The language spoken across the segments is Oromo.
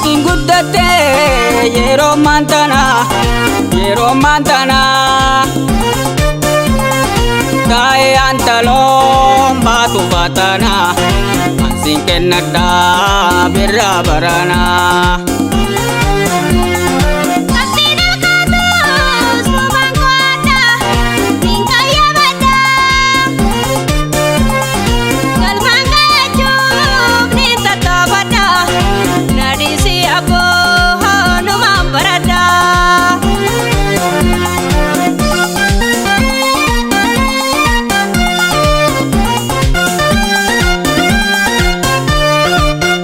Qabxiin guddattee yeroo maantana, yeroo maantana. Taa'ee antaloon baatu faatana, ansiin kennadhaa birraa baranaa. Qabxiin alkaatu sumaan qo'adha, niin qayyabadha. Galmaan ga'achuuf niin tattaafadha, na dhiisi abboo numaan baradha.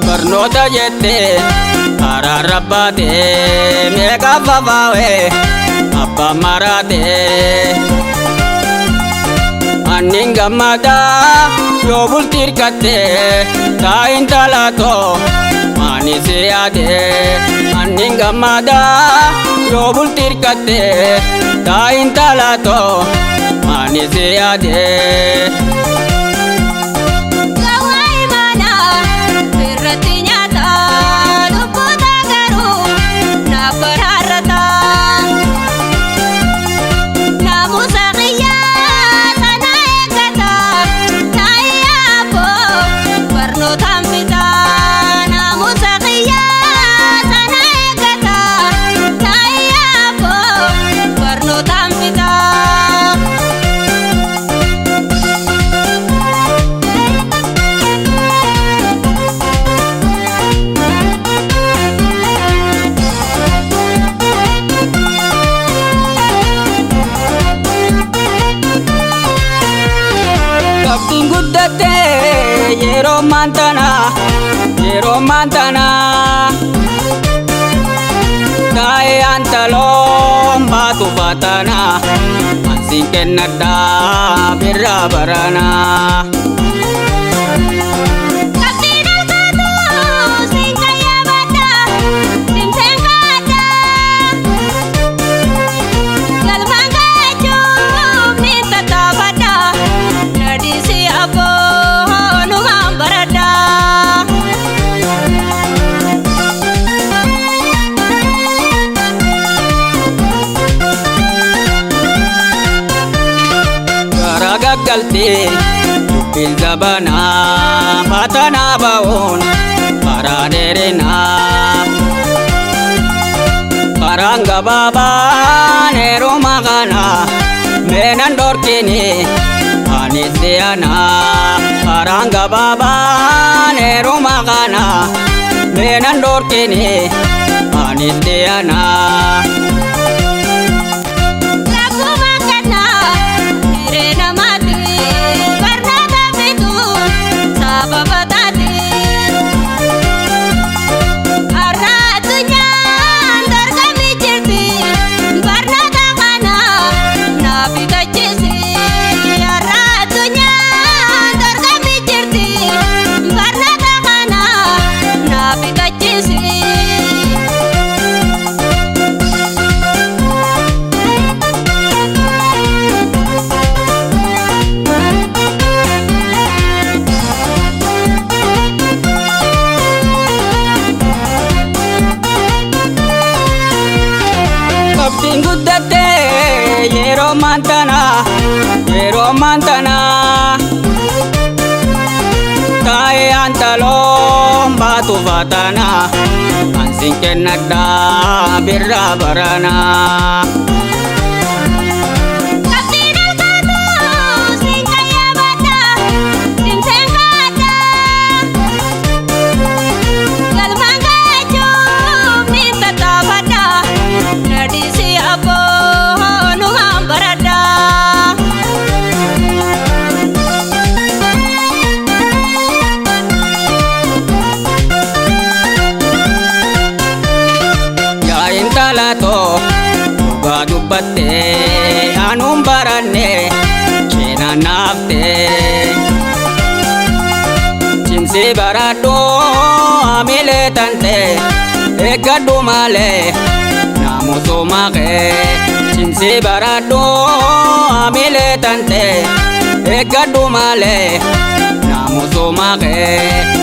Barnoota jettee karaa rabbaatee meeqa fafaawee abbaan maraatee. Annin gammadaa yoo bulti hirkattee taayin talaatoo maani si yaadee. Annin gammadaa yoo bulti hirkattee taayin talaatoo maani si yaadee. Gawaa imaanaa irratti nyaata, lubbuuta garuu naaf baraarrata. Naamusa kiyyaa sana eeggata, taa'ee abboo barnootaan fita. Naamusa kiyyaa sana eeggata, taa'ee abboo barnootaan fita. Qabxiin guddattee yeroo maantana, yeroo maantana. Taa'ee antaloon baatu faatana, ansiin kennadhaa birraa baranaa. Qabxiin alkaatu siin qayyabadha, cimseen kaadha. Galmaan ga'achuuf niin tattaafadha, na dhiisi abboo numaan baradha. Garaa gaggaltee dubbiin zabanaa fatanaa ba'uun karaa dheerinaa. Karaan gabaabaan heeruma kana meenan dhorkini anis dhiyaanaa. Karaan gabaabaan heeruma kana meenan dhorkini anis dhiyaanaa. Rakkuma kennaa hiree namaati, barnoota fixuun sababa taati. Har'a addunyaan dorgommii jirti, barnoota kana naaf fixachiisi. Har'a addunyaan dorgommii jirti, barnoota kana naaf fixachiisi. Qabxiin guddattee yeroo maantana, yeroo maantana. Taa'ee antaloon baatu faatana, ansiin kennadhaa birraa baranaa. Qabxiin alkaatu siin qayyabadha, cimseen kaadha. Galmaan ga'achuuf niin tattaafadha, na dhiisi abboo numaan baradha. Yaa intala too dhugaa dubbattee anuun baranne cina naaftee. Cimsii baradhu amilee tantee eeggadhu malee naamusuma kee. Cimsii baradhu amilee tantee eeggadhu malee naamusuma kee.